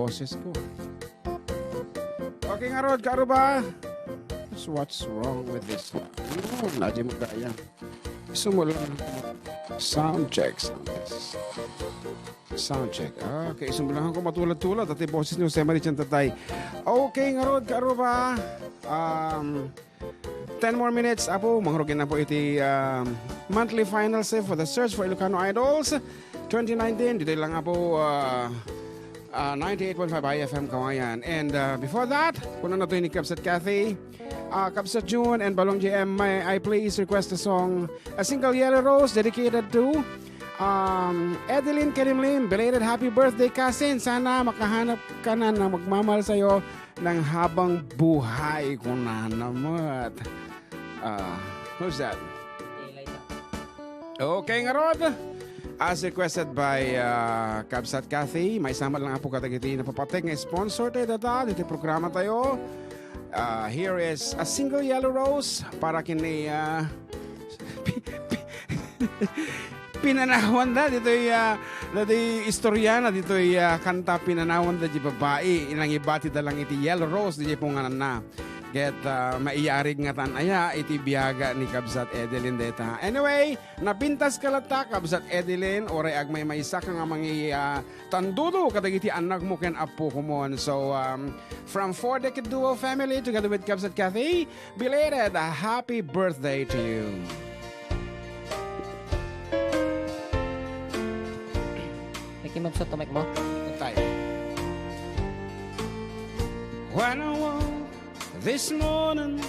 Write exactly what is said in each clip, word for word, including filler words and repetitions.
boses ko. Okay, ngarud, kaaruba. What's, what's wrong with this? Ayun, adi magaya. Isu mo lang. Sound check, sound test. Sound check. Okay, isu mo lang ako matulad-tulad. Ati boses ni Jose Marie Chantatay. Okay, ngarud, kaaruba. Um, ten more minutes, apo, mangrugin na po iti, um, monthly finals, eh, for the search for Ilocano Idols twenty nineteen. Dito lang, apo, uh, uh, ninety-eight point five I F M Kawayan. And, uh, before that, kuna na to ni Kabsat Kathy, uh, Kabsat June and Balong J M, may I please request a song, a single Yellow Rose dedicated to, um, Edeline Kalimlim. Belated happy birthday, cousin. Sana makahanap ka na ng magmamahal sa'yo ng habang buhay, kunana met. Ah, who's that? Okay, ngarud. As requested by, uh, Kabsat Kathy, maisama lang, apo, kadagiti napapatek nga sponsor tayo data dito programa tayo. Uh, here is a single Yellow Rose para kini, uh, pinanawan da ditoy, ah, ditoy istorya na ditoy, ah, kanta, pinanawan da di babai, inangibatida lang iti Yellow Rose, di pungananna. Ket, ah, maiyarig nga tan aya iti biaga ni Kabsat Edeline deta. Anyway, napintas ka latta, Kabsat Edeline, uray agmaymaysa ka nga mangi-, ah, tandudo kadagiti annakmo ken appokomon. So, um, from Four Decade Duo family together with Kabsat Kathy, belated, a happy birthday to you. Mickey, mabsat to mic mo. Tayo. When I woke this morning,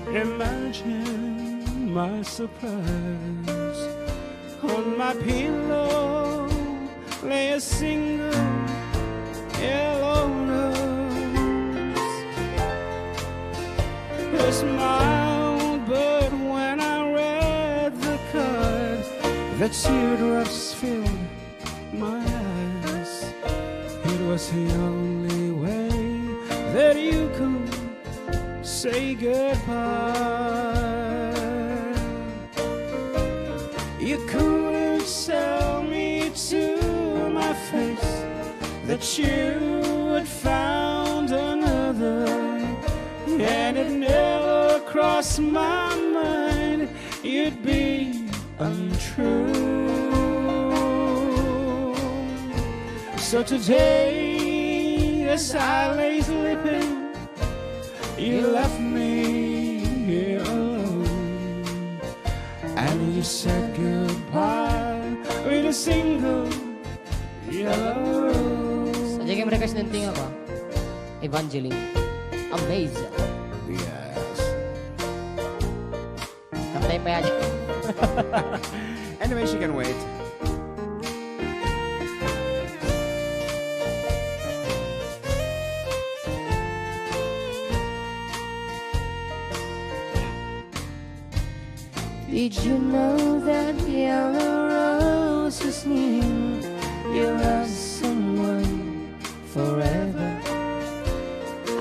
imagine my surprise. On my pillow lay a single yellow rose. A smile, but when I read the card, the teardrops filled my eyes. It was the only way that you could say goodbye. You couldn't tell me to my face that you had found another, and it never crossed my mind you'd be untrue. So today, as I lay sleeping, you left me here alone. And you said goodbye with a single yellow rose. Sa jegem request ng tinga ko, Evangeline. Amazing. Yes. Kantay pa yan. Anyway, she can wait. Did you know that yellow roses mean you love someone forever?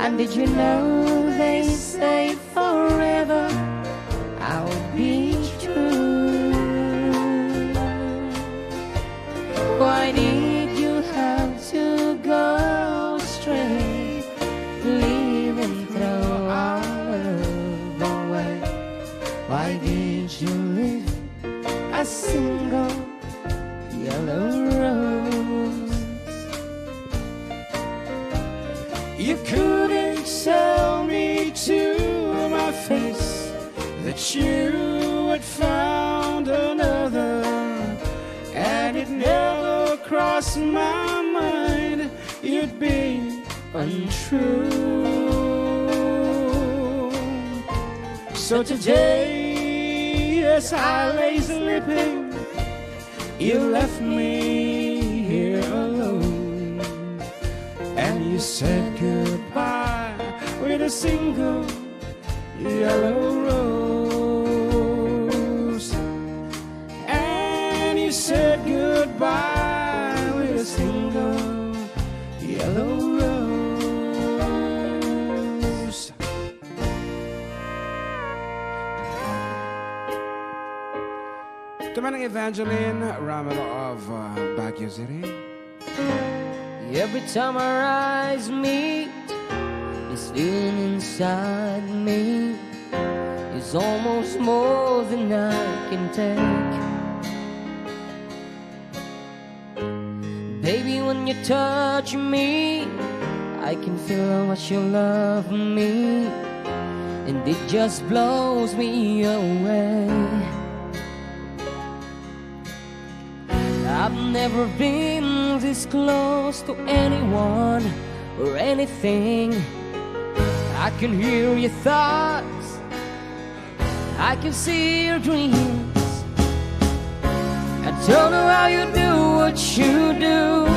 And did you know they say forever? I'll be true. Why did you have to go astray, leaving through our love away? Why did you leave a single yellow rose? You couldn't tell me to my face that you had found another, and it never crossed my mind you'd be untrue. So today, as I lay sleeping, you left me here alone, and you said goodbye with a single yellow rose. And you said goodbye with a single yellow rose. Tumandang Evangeline Ramalo of, uh, Baguio City. Every time our eyes meet, this feeling inside me is almost more than I can take. Baby, when you touch me, I can feel how much you love me, and it just blows me away. I've never been this close to anyone or anything. I can hear your thoughts, I can see your dreams. I don't know how you do what you do.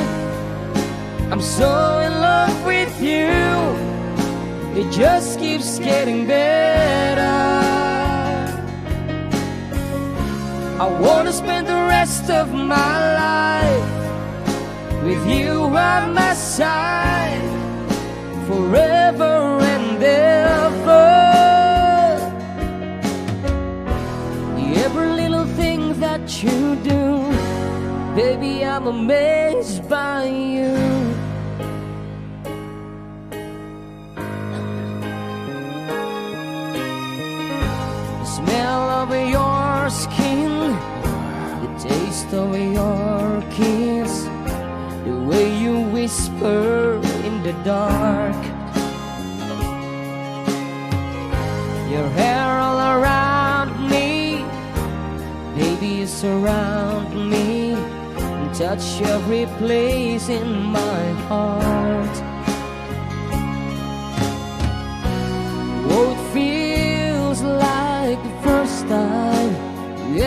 I'm so in love with you. It just keeps getting better. I wanna spend the rest of my life with you by my side forever and ever. Every little thing that you do, baby, I'm amazed by you. The smell of your skin, the taste of your kiss, the way you whisper in the dark, your hair all around me, baby, you surround me and touch every place in my heart. Oh, it feels like the first time.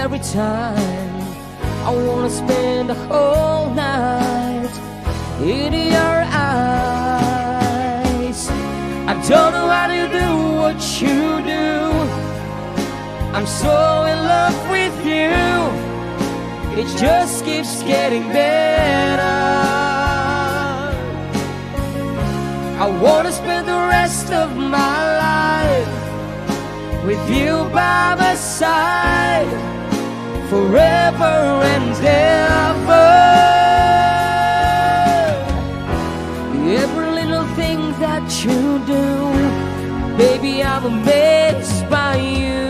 Every time I wanna spend the whole night in your eyes. I don't know how to do what you do. I'm so in love with you. It just keeps getting better. I wanna spend the rest of my life with you by my side forever and ever. Every little thing that you do, baby, I'm amazed by you.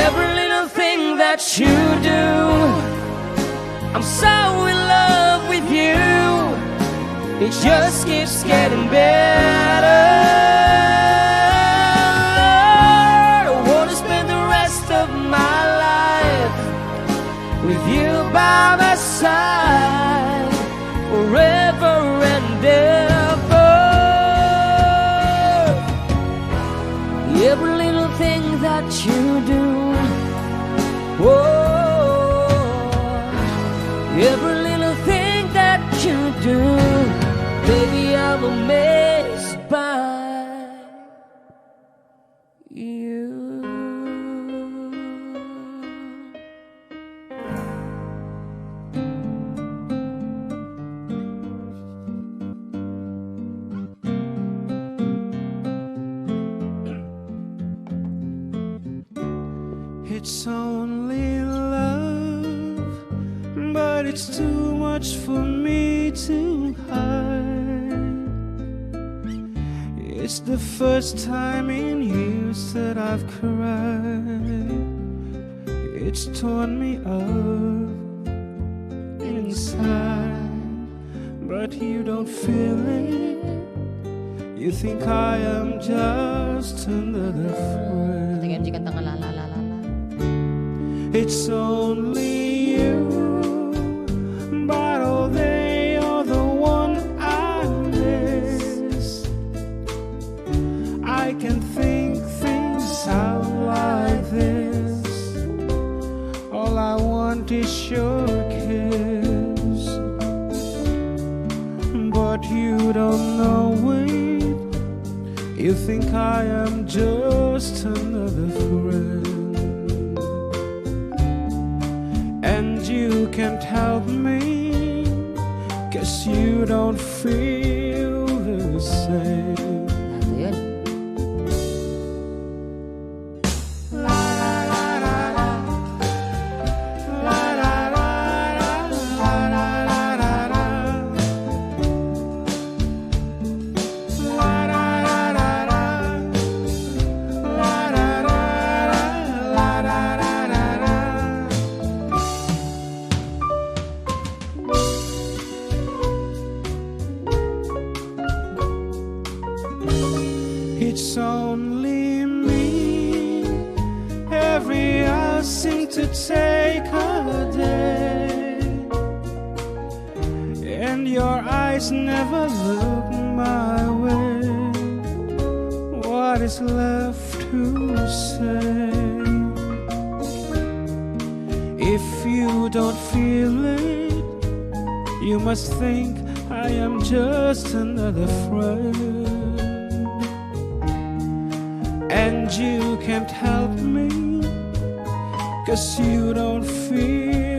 Every little thing that you do, I'm so in love with you. It just keeps getting better. I wanna spend the rest of my life with you by my side forever and ever. Every little thing that you do, oh, every little thing that you do, baby, I'm amazed by you. It's only love, but it's too much for me to hide. It's the first time in years that I've cried. It's torn me up inside, but you don't feel it. You think I am just another friend. Ate M G, kanta nga La La La La La. It's only you, but all day you're the one I miss. I can think things out like this. All I want is your kiss. But you don't know it. You think I am just another friend. And you can't help me, 'cause you don't feel to say. Ato yun. It's only me. Every hour seems to take a day, and your eyes never look my way. What is left to say? If you don't feel it, you must think I am just another friend. And you can't help me, 'cause you don't feel